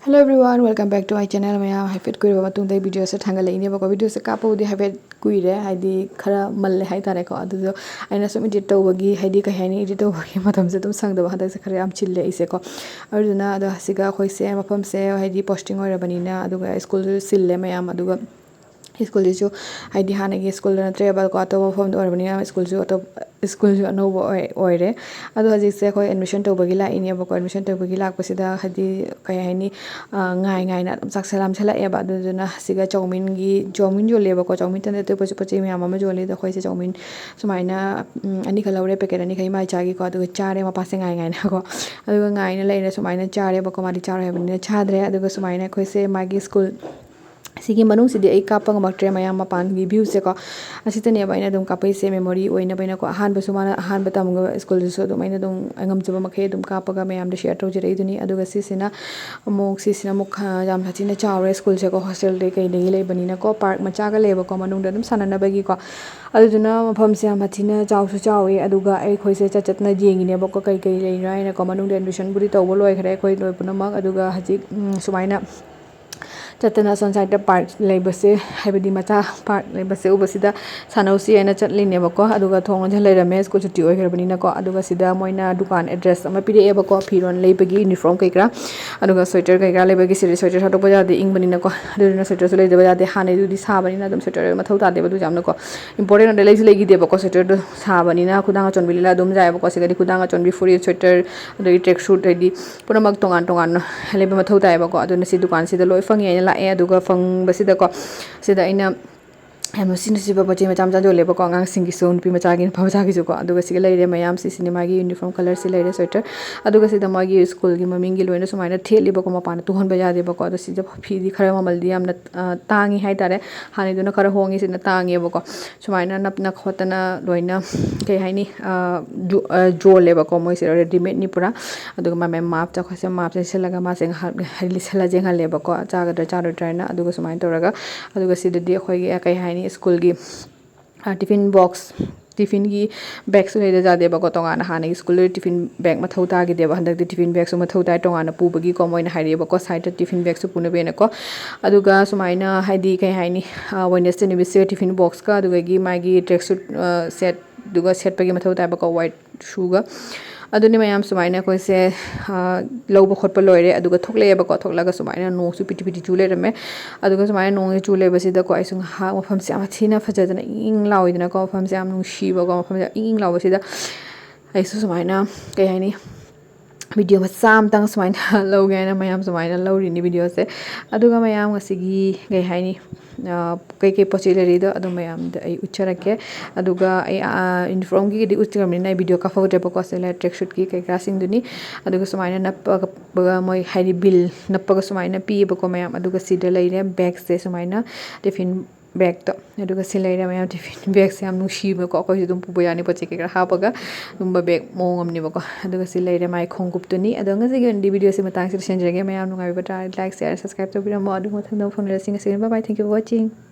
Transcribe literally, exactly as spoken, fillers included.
Hello everyone, welcome back to my channel. ꯃꯌꯥꯝ ꯍꯥꯏꯐꯦꯠ ꯀꯨꯏꯔꯕ ꯃꯇꯨꯡꯗ ꯑꯩ ꯚꯤꯗꯤꯑꯣꯁꯦ ꯊꯥꯡꯒꯠꯂꯛꯏꯅꯦꯕꯀꯣ. ꯚꯤꯗꯤꯑꯣꯁꯦ ꯀꯥꯞꯄꯕꯨꯗꯤ ꯍꯥꯏꯐꯦꯠ ꯀꯨꯏꯔꯦ, ꯍꯥꯏꯗꯤ ꯈꯔ ꯃꯜꯂꯦ ꯍꯥꯏꯇꯥꯔꯦꯀꯣ꯫ ꯑꯗꯨꯗꯣ ꯑꯩꯅ ꯁꯨꯝ ꯏꯗꯤꯠ ꯇꯧꯕꯒꯤ, ꯍꯥꯏꯗꯤ ꯀꯩ ꯍꯥꯏꯅꯤ, ꯏꯗꯤꯠ ꯇꯧꯕꯒꯤ ꯃꯇꯝꯁꯦ ꯑꯗꯨꯝ ꯁꯪꯗꯕ, ꯍꯟꯗꯛꯁꯦ ꯈꯔ ꯌꯥꯝ ꯆꯤꯜꯂꯦ ꯑꯩꯁꯦꯀꯣ꯫ ꯑꯗꯨꯗꯨꯅ ꯑꯗꯣ ꯁꯤꯒ ꯑꯩꯈꯣꯏꯁꯦ ꯃꯐꯝꯁꯦ ꯍꯥꯏꯗꯤ ꯄꯣꯁꯇꯤꯡ ꯑꯣꯏꯔꯕꯅꯤꯅ, ꯑꯗꯨꯒ ꯁ꯭ꯀꯨꯜꯁꯨ ꯆꯤꯜꯂꯦ ꯃꯌꯥꯝ, ꯑꯗꯨꯒ ꯁ꯭ꯀꯨꯜꯁꯤꯁꯨ ꯍꯥꯏꯗꯤ ꯍꯥꯟꯅꯒꯤ ꯁ꯭ꯀꯨꯜꯗ ꯅꯠꯇ꯭ꯔꯦꯕꯀꯣ, ꯑꯇꯣꯞꯄ ꯃꯐꯝꯗ ꯑꯣꯏꯔꯕꯅꯤꯅ ꯁ꯭ꯀꯨꯜꯁꯨ ꯑꯇꯣꯞ ꯁ꯭ꯀꯨꯜꯁꯨ ꯑꯅꯧꯕ ꯑꯣꯏ ꯑꯣꯏꯔꯦ꯫ ꯑꯗꯣ ꯍꯧꯖꯤꯛꯁꯦ ꯑꯩꯈꯣꯏ ꯑꯦꯗꯃꯤꯁꯟ ꯇꯧꯕꯒꯤ ꯂꯥꯛꯏꯅꯦꯕꯀꯣ꯫ ꯑꯦꯗꯃꯤꯁꯟ ꯇꯧꯕꯒꯤ ꯂꯥꯛꯄꯁꯤꯗ ꯍꯥꯏꯗꯤ ꯀꯩ ꯍꯥꯏꯅꯤ, ꯉꯥꯏ ꯉꯥꯏꯅ ꯑꯗꯨꯝ ꯆꯥꯛꯁꯦ ꯂꯥꯝꯁꯜꯂꯛꯑꯦꯕ꯫ ꯑꯗꯨꯗꯨꯅ ꯁꯤꯒ ꯆꯧꯃꯤꯟꯒꯤ, ꯆꯧꯃꯤꯟ ꯌꯣꯜꯂꯦꯕꯀꯣ, ꯆꯧꯃꯤꯟꯇ ꯅꯠꯇꯦ, ꯄꯣꯠ ꯆꯩ ꯃꯌꯥꯝ ꯑꯃ ꯌꯣꯜꯂꯦ꯫ ꯑꯗꯣ ꯑꯩꯈꯣꯏꯁꯦ ꯆꯧꯃꯤꯟ ꯁꯨꯃꯥꯏꯅ ꯑꯅꯤꯈꯛ ꯂꯧꯔꯦ, ꯄꯦꯀꯦꯠ ꯑꯅꯤꯈꯛ ꯏꯃꯥ ꯏꯆꯥꯒꯤꯀꯣ꯫ ꯑꯗꯨꯒ ꯆꯥꯔꯦ ꯃꯄꯥꯁꯦ ꯉꯥꯏ ꯉꯥꯏꯅꯀꯣ꯫ ꯑꯗꯨꯒ ꯉꯥꯏꯅ ꯂꯩꯔꯦ ꯁꯨꯃꯥꯏꯅ ꯆꯥꯔꯦꯕꯀꯣ꯫ ꯃꯥꯗꯤ ꯆꯥꯔꯣꯏ ꯍꯥꯏꯕꯅꯤꯅ ꯆꯥꯗ꯭ꯔꯦ꯫ ꯑꯗꯨꯒ ꯁꯨꯃꯥꯏꯅ ꯑꯩꯈꯣꯏꯁꯦ ꯃꯥꯒꯤ ꯁ꯭ꯀꯨꯜ ꯁꯤꯒꯤ ꯃꯅꯨꯡꯁꯤꯗꯤ ꯑꯩ ꯀꯥꯞꯄ ꯉꯝꯃꯛꯇ꯭ꯔꯦ, ꯃꯌꯥꯝ ꯃꯄꯥꯟꯒꯤ ꯚ꯭ꯌꯨꯁꯦꯀꯣ꯫ ꯑꯁꯤꯗꯅꯦꯕ ꯑꯩꯅ ꯑꯗꯨꯝ ꯀꯥꯞꯄꯛꯏꯁꯦ, ꯃꯦꯃꯣꯔꯤ ꯑꯣꯏꯅꯕꯅꯀꯣ꯫ ꯑꯍꯥꯟꯕꯁꯨ ꯃꯥꯅ ꯑꯍꯥꯟꯕ ꯇꯝꯕ ꯁ꯭ꯀꯨꯜꯗꯨꯁꯨ ꯑꯗꯨꯝ ꯑꯩꯅ ꯑꯗꯨꯝ ꯉꯝꯖꯕ ꯃꯈꯩ ꯑꯗꯨꯝ ꯀꯥꯞꯄꯒ ꯃꯌꯥꯝꯗ ꯁꯤꯌꯔ ꯇꯧꯖꯔꯛꯏꯗꯨꯅꯤ꯫ ꯑꯗꯨꯒ ꯁꯤꯁꯤꯅ ꯑꯃꯨꯛ, ꯁꯤꯁꯤꯅ ꯑꯃꯨꯛ ꯌꯥꯝ ꯁꯥꯊꯤꯅ ꯆꯥꯎꯔꯦ ꯁ꯭ꯀꯨꯜꯁꯦꯀꯣ, ꯍꯣꯁꯇꯦꯜꯗꯒꯤ ꯀꯩꯗꯒꯤ ꯂꯩꯕꯅꯤꯅꯀꯣ꯫ ꯄꯥꯔꯛ ꯃꯆꯥꯒ ꯂꯩꯌꯦꯕꯀꯣ ꯃꯅꯨꯡꯗ ꯑꯗꯨꯝ ꯁꯥꯟꯅꯅꯕꯒꯤꯀꯣ꯫ ꯑꯗꯨꯗꯨꯅ ꯃꯐꯝꯁꯦ ꯌꯥꯝ ꯁꯥꯊꯤꯅ ꯆꯥꯎꯁꯨ ꯆꯥꯎꯋꯤ꯫ ꯑꯗꯨꯒ ꯑꯩꯈꯣꯏꯁꯦ ꯆꯠ ꯆꯠꯅ ꯌꯦꯡꯉꯤꯅꯦꯕꯀꯣ, ꯀꯩ ꯀꯩ ꯂꯩꯔꯤꯅꯣ ꯍꯥꯏꯅꯀꯣ꯫ ꯃꯅꯨꯡꯗ ꯑꯦꯗꯃꯤꯁꯟꯕꯨꯗꯤ ꯇꯧꯕ ꯂꯣꯏꯈ꯭ꯔꯦ ꯑꯩꯈꯣꯏ ꯂꯣꯏ ꯄꯨꯝꯅꯃꯛ꯫ ꯑꯗꯨꯒ ꯍꯧꯖꯤꯛ ꯁꯨꯃꯥꯏꯅ ꯆꯠꯇꯅ ꯑꯁꯣꯝ ꯁꯥꯏꯗꯇ ꯄꯥꯔꯛ ꯂꯩꯕꯁꯦ, ꯍꯥꯏꯕꯗꯤ ꯃꯆꯥ ꯄꯥꯔꯛ ꯂꯩꯕꯁꯦ ꯎꯕꯁꯤꯗ ꯁꯥꯟꯅꯧꯁꯤ ꯍꯥꯏꯅ ꯆꯠꯂꯤꯅꯦꯕꯀꯣ꯫ ꯑꯗꯨꯒ ꯊꯣꯡ ꯂꯣꯟꯁꯤꯜ ꯂꯩꯔꯝꯃꯦ, ꯁ꯭ꯀꯨꯜ ꯁꯨꯇꯤ ꯑꯣꯏꯈ꯭ꯔꯕꯅꯤꯅꯀꯣ꯫ ꯑꯗꯨꯒ ꯁꯤꯗ ꯃꯣꯏꯅ ꯗꯨꯀꯥꯟ ꯑꯦꯗ꯭ꯔꯦꯁ ꯑꯃ ꯄꯤꯔꯛꯑꯦꯕꯀꯣ, ꯐꯤꯔꯣꯜ ꯂꯩꯕꯒꯤ, ꯌꯨꯅꯤꯐꯣꯔꯝ ꯀꯩꯀꯔꯥ, ꯑꯗꯨꯒ ꯁ꯭ꯋꯦꯇꯔ ꯀꯩꯀꯔꯥ ꯂꯩꯕꯒꯤ꯫ ꯁꯤꯗꯤ ꯁ꯭ꯋꯦꯇꯔ ꯁꯥꯗꯣꯛꯄ ꯌꯥꯗꯦ, ꯏꯪꯕꯅꯤꯅꯀꯣ꯫ ꯑꯗꯨꯗꯨꯅ ꯁ꯭ꯋꯦꯇꯔꯁꯨ ꯂꯩꯗꯕ ꯌꯥꯗꯦ꯫ ꯍꯥꯟꯅꯩꯗꯨꯗꯤ ꯁꯥꯕꯅꯤꯅ ꯑꯗꯨꯝ ꯁ꯭ꯋꯦꯇꯔ ꯃꯊꯧ ꯇꯥꯗꯦꯕ ꯑꯗꯨ ꯌꯥꯝꯅꯀꯣ꯫ ꯏꯝꯄꯣꯔꯇꯦꯟ ꯑꯣꯏꯅ ꯂꯩꯁꯨ ꯂꯩꯈꯤꯗꯦꯕꯀꯣ, ꯁ꯭ꯋꯦꯇꯔꯗꯣ ꯁꯥꯕꯅꯤꯅ ꯈꯨꯗꯥꯡ ꯑꯆꯣꯟꯕꯤ ꯂꯤꯠꯂ ꯑꯗꯨꯝ ꯌꯥꯏꯑꯕꯀꯣ꯫ ꯁꯤꯗꯗꯤ ꯈꯨꯗꯥꯡ ꯑꯆꯣꯟꯕꯤ, ꯐꯨꯔꯤꯠ, ꯁ꯭ꯋꯦꯇꯔ, ꯑꯗꯒꯤ ꯇ꯭ꯔꯦꯛ ꯁꯨꯠ, ꯍꯥꯏꯗꯤ ꯄꯨꯝꯅꯃꯛ ꯇꯣꯉꯥꯟ ꯇꯣꯉꯥꯟꯅ ꯂꯩꯕ ꯃꯊꯧ ꯇꯥꯏꯌꯦꯕꯀꯣ꯫ ꯑꯗꯨꯅ ꯁꯤ ꯗꯨꯀꯥꯟꯁꯤꯗ ꯂꯣꯏ ꯐꯪꯉꯦ ꯍꯥꯏꯅ ꯂꯥꯛꯑꯦ꯫ ꯑꯗꯨꯒ ꯐꯪꯕꯁꯤꯗꯀꯣ, ꯁꯤꯗ ꯑꯩꯅ ꯌꯥꯝ ꯅꯨꯡꯁꯤ ꯅꯨꯡꯁꯤꯕ ꯄꯣꯠ ꯆꯩ ꯃꯆꯥ ꯃꯆꯥ ꯌꯣꯜꯂꯦꯕꯀꯣ, ꯑꯉꯥꯡꯁꯤꯡꯒꯤꯁꯨ, ꯅꯨꯄꯤ ꯃꯆꯥꯒꯤ, ꯅꯨꯄꯥ ꯃꯆꯥꯒꯤꯁꯨꯀꯣ꯫ ꯑꯗꯨꯒ ꯁꯤꯒ ꯂꯩꯔꯦ ꯃꯌꯥꯝ, ꯁꯤꯁꯤꯅꯦ ꯃꯥꯒꯤ ꯌꯨꯅꯤꯐꯣꯔꯝ ꯀꯂꯔꯁꯤ ꯂꯩꯔꯦ, ꯁ꯭ꯋꯦꯇꯔ꯫ ꯑꯗꯨꯒ ꯁꯤꯗ ꯃꯥꯒꯤ ꯁ꯭ꯀꯨꯜꯒꯤ ꯃꯃꯤꯡꯒꯤ ꯂꯣꯏꯅ ꯁꯨꯃꯥꯏꯅ ꯊꯦꯠꯂꯤꯕꯀꯣ, ꯃꯄꯥꯟꯗ ꯇꯨꯍꯟꯕ ꯌꯥꯗꯦꯕꯀꯣ꯫ ꯑꯗꯣ ꯁꯤꯗ ꯐꯤꯗꯤ ꯈꯔ ꯃꯃꯜꯗꯤ ꯌꯥꯝꯅ, ꯑ, ꯇꯥꯡꯉꯤ ꯍꯥꯏꯇꯥꯔꯦ꯫ ꯍꯥꯟꯅꯩꯗꯨꯅ ꯈꯔ ꯍꯣꯡꯉꯤ, ꯁꯤꯅ ꯇꯥꯡꯉꯦꯕꯀꯣ꯫ ꯁꯨꯃꯥꯏꯅ ꯅꯞꯅ ꯈꯣꯠꯇꯅ ꯂꯣꯏꯅ, ꯀꯩ ꯍꯥꯏꯅꯤ, ꯑ, ꯌꯣ-, ꯑ, ꯌꯣꯜꯂꯦꯕꯀꯣ ꯃꯣꯏꯁꯦ, ꯔꯦꯗꯤꯃꯦꯗꯅꯤ ꯄꯨꯔꯥ꯫ ꯑꯗꯨꯒ ꯃꯥ ꯃꯦꯝ ꯃꯥꯞꯇ ꯑꯩꯈꯣꯏꯁꯦ ꯃꯥꯞꯁꯦ ꯁꯤꯜꯂꯒ ꯃꯥꯁꯦ ꯉꯥꯏꯍꯥꯛ ꯍꯥꯏꯗꯤ ꯂꯤꯠꯁꯜꯂꯁꯦ ꯈꯜꯂꯦꯕꯀꯣ, ꯆꯥꯒꯗ꯭ꯔꯥ ꯆꯥꯔꯣꯏꯗ꯭ꯔꯥ ꯍꯥꯏꯅ꯫ ꯑꯗꯨꯒ ꯁꯨꯃꯥꯏꯅ ꯇꯧꯔꯒ, ꯑꯗꯨꯒ ꯁꯤꯗꯗꯤ ꯑꯩꯈꯣꯏꯒꯤ, ꯑ, ꯀꯩ ꯍꯥꯏꯅꯤ, ꯁ꯭ꯀꯨꯜꯒꯤ, ꯑ, ꯇꯤꯐꯤꯟ ꯕꯣꯛꯁ, ꯇꯤꯐꯤꯟꯒꯤ ꯕꯦꯒꯁꯨ ꯂꯩꯗ ꯌꯥꯗꯦꯕꯀꯣ꯫ ꯇꯣꯉꯥꯟꯅ ꯍꯥꯟꯅꯒꯤ ꯁ꯭ꯀꯨꯜꯗ ꯇꯤꯐꯤꯟ ꯕꯦꯒ ꯃꯊꯧ ꯇꯥꯈꯤꯗꯦꯕ꯫ ꯍꯟꯗꯛꯇꯤ ꯇꯤꯐꯤꯟ ꯕꯦꯒꯁꯨ ꯃꯊꯧ ꯇꯥꯏ, ꯇꯣꯉꯥꯟꯅ ꯄꯨꯕꯒꯤꯀꯣ꯫ ꯃꯣꯏꯅ ꯍꯥꯏꯔꯛꯑꯦꯕꯀꯣ, ꯁꯥꯏꯠꯇ ꯇꯤꯐꯤꯟ ꯕꯦꯒꯁꯨ ꯄꯨꯅꯕꯅꯀꯣ꯫ ꯑꯗꯨꯒ ꯁꯨꯃꯥꯏꯅ, ꯍꯥꯏꯗꯤ, ꯀꯩ ꯍꯥꯏꯅꯤ, ꯋꯦꯅꯁꯗꯦ ꯅꯨꯃꯤꯠꯁꯤꯗ ꯇꯤꯐꯤꯟ ꯕꯣꯛꯁꯀ, ꯑꯗꯨꯗꯒꯤ ꯃꯥꯒꯤ ꯇ꯭ꯔꯦꯛ ꯁꯨꯠ ꯁꯦꯠ, ꯑꯗꯨꯒ ꯁꯦꯠꯄꯒꯤ ꯃꯊꯧ ꯇꯥꯏꯕꯀꯣ, ꯋꯥꯏꯠ ꯁꯨꯒ꯫ ꯑꯗꯨꯅꯤ ꯃꯌꯥꯝ, ꯁꯨꯃꯥꯏꯅ ꯑꯩꯈꯣꯏꯁꯦ, ꯑ, ꯂꯧꯕ ꯈꯣꯠꯄ ꯂꯣꯏꯔꯦ꯫ ꯑꯗꯨꯒ ꯊꯣꯛꯂꯛꯑꯦꯕꯀꯣ꯫ ꯊꯣꯛꯂꯛꯑꯒ ꯁꯨꯃꯥꯏꯅ ꯅꯣꯡꯁꯨ ꯄꯤꯇꯤ ꯄꯤꯇꯤ ꯆꯨ ꯂꯩꯔꯝꯃꯦ꯫ ꯑꯗꯨꯒ ꯁꯨꯃꯥꯏꯅ ꯅꯣꯡꯁꯦ ꯆꯨ ꯂꯩꯕꯁꯤꯗꯀꯣ, ꯑꯩꯁꯨ ꯉꯥꯏꯍꯥꯛ, ꯃꯐꯝꯁꯦ ꯌꯥꯝ ꯊꯤꯅ ꯐꯖꯗꯅ ꯏꯪ ꯏꯪ ꯂꯥꯎꯏꯗꯅꯀꯣ, ꯃꯐꯝꯁꯦ ꯌꯥꯝ ꯅꯨꯡꯁꯤꯕꯀꯣ, ꯃꯐꯝꯁꯦ ꯌꯥꯝ ꯏꯪ ꯏꯪ ꯂꯥꯎꯕꯁꯤꯗ ꯑꯩꯁꯨ ꯁꯨꯃꯥꯏꯅ, ꯀꯩ ꯍꯥꯏꯅꯤ, ꯚꯤꯗꯤꯑꯣ ꯃꯆꯥ ꯑꯃꯇꯪ ꯁꯨꯃꯥꯏꯅ ꯂꯧꯒꯦ ꯍꯥꯏꯅ ꯃꯌꯥꯝ ꯁꯨꯃꯥꯏꯅ ꯂꯧꯔꯤꯅꯤ ꯚꯤꯗꯤꯑꯣꯁꯦ꯫ ꯑꯗꯨꯒ ꯃꯌꯥꯝ, ꯉꯁꯤꯒꯤ, ꯀꯩ ꯍꯥꯏꯅꯤ, ꯑ, ꯀꯩꯀꯩ ꯄꯣꯠ ꯆꯩ ꯂꯩꯔꯤꯗꯣ ꯑꯗꯨ ꯃꯌꯥꯝꯗ ꯑꯩ ꯎꯠꯆꯔꯛꯀꯦ꯫ ꯑꯗꯨꯒ ꯑꯩ, ꯑ, ꯌꯨꯅꯤꯐꯣꯔꯝꯒꯤꯗꯤ ꯎꯠꯇ꯭ꯔꯕꯅꯤꯅ ꯑꯩ ꯚꯤꯗꯤꯑꯣ ꯀꯥꯞꯍꯧꯗ꯭ꯔꯦꯕꯀꯣ꯫ ꯁꯤ ꯂꯩꯔꯦ ꯇ꯭ꯔꯦꯛ ꯁꯨꯠꯀꯤ ꯀꯩꯀꯥꯁꯤꯡꯗꯨꯅꯤ꯫ ꯑꯗꯨꯒ ꯁꯨꯃꯥꯏꯅ ꯅꯞꯄꯒ, ꯃꯣꯏ, ꯍꯥꯏꯗꯤ, ꯕꯤꯜ ꯅꯞꯄꯒ ꯁꯨꯃꯥꯏꯅ ꯄꯤꯌꯦꯕꯀꯣ ꯃꯌꯥꯝ꯫ ꯑꯗꯨꯒ ꯁꯤꯗ ꯂꯩꯔꯦ ꯕꯦꯒꯁꯦ, ꯁꯨꯃꯥꯏꯅ ꯇꯤꯐꯤꯟ ꯕꯦꯒꯇꯣ꯫ ꯑꯗꯨꯒ ꯁꯤ ꯂꯩꯔꯦ ꯃꯌꯥꯝ, ꯇꯤꯐꯤꯟ ꯕꯦꯒꯁꯦ ꯌꯥꯝ ꯅꯨꯡꯁꯤꯕꯀꯣ, ꯑꯩꯈꯣꯏꯁꯨ ꯑꯗꯨꯝ ꯄꯨꯕ ꯌꯥꯅꯤ ꯄꯣꯠ ꯆꯩ ꯀꯩꯀꯥ ꯍꯥꯞꯄꯒ꯫ ꯑꯗꯨꯝꯕ ꯕꯦꯒ ꯃꯑꯣꯡ ꯑꯃꯅꯦꯕꯀꯣ꯫ ꯑꯗꯨꯒ ꯁꯤ ꯂꯩꯔꯦ ꯃꯥꯏ ꯈꯣꯡꯎꯞꯇꯨꯅꯤ꯫ ꯑꯗꯣ ꯉꯁꯤꯒꯤ ꯑꯣꯏꯅꯗꯤ ꯚꯤꯗꯤꯑꯣꯁꯦ ꯃꯇꯥꯡꯁꯤꯗ ꯂꯣꯏꯁꯤꯟꯖꯔꯒꯦ꯫ ꯃꯌꯥꯝ ꯅꯨꯡꯉꯥꯏꯕꯤꯕ ꯇꯥꯔꯗꯤ like, share, subscribe ꯇꯧꯕꯤꯔꯝꯃꯣ꯫ ꯑꯗꯨꯒ ꯃꯊꯪꯗ ꯑꯃꯨꯛ ꯐꯪꯅꯔꯁꯤ꯫ ꯉꯁꯤꯒꯤ ꯑꯣꯏꯅ bye bye, thank you for watching꯫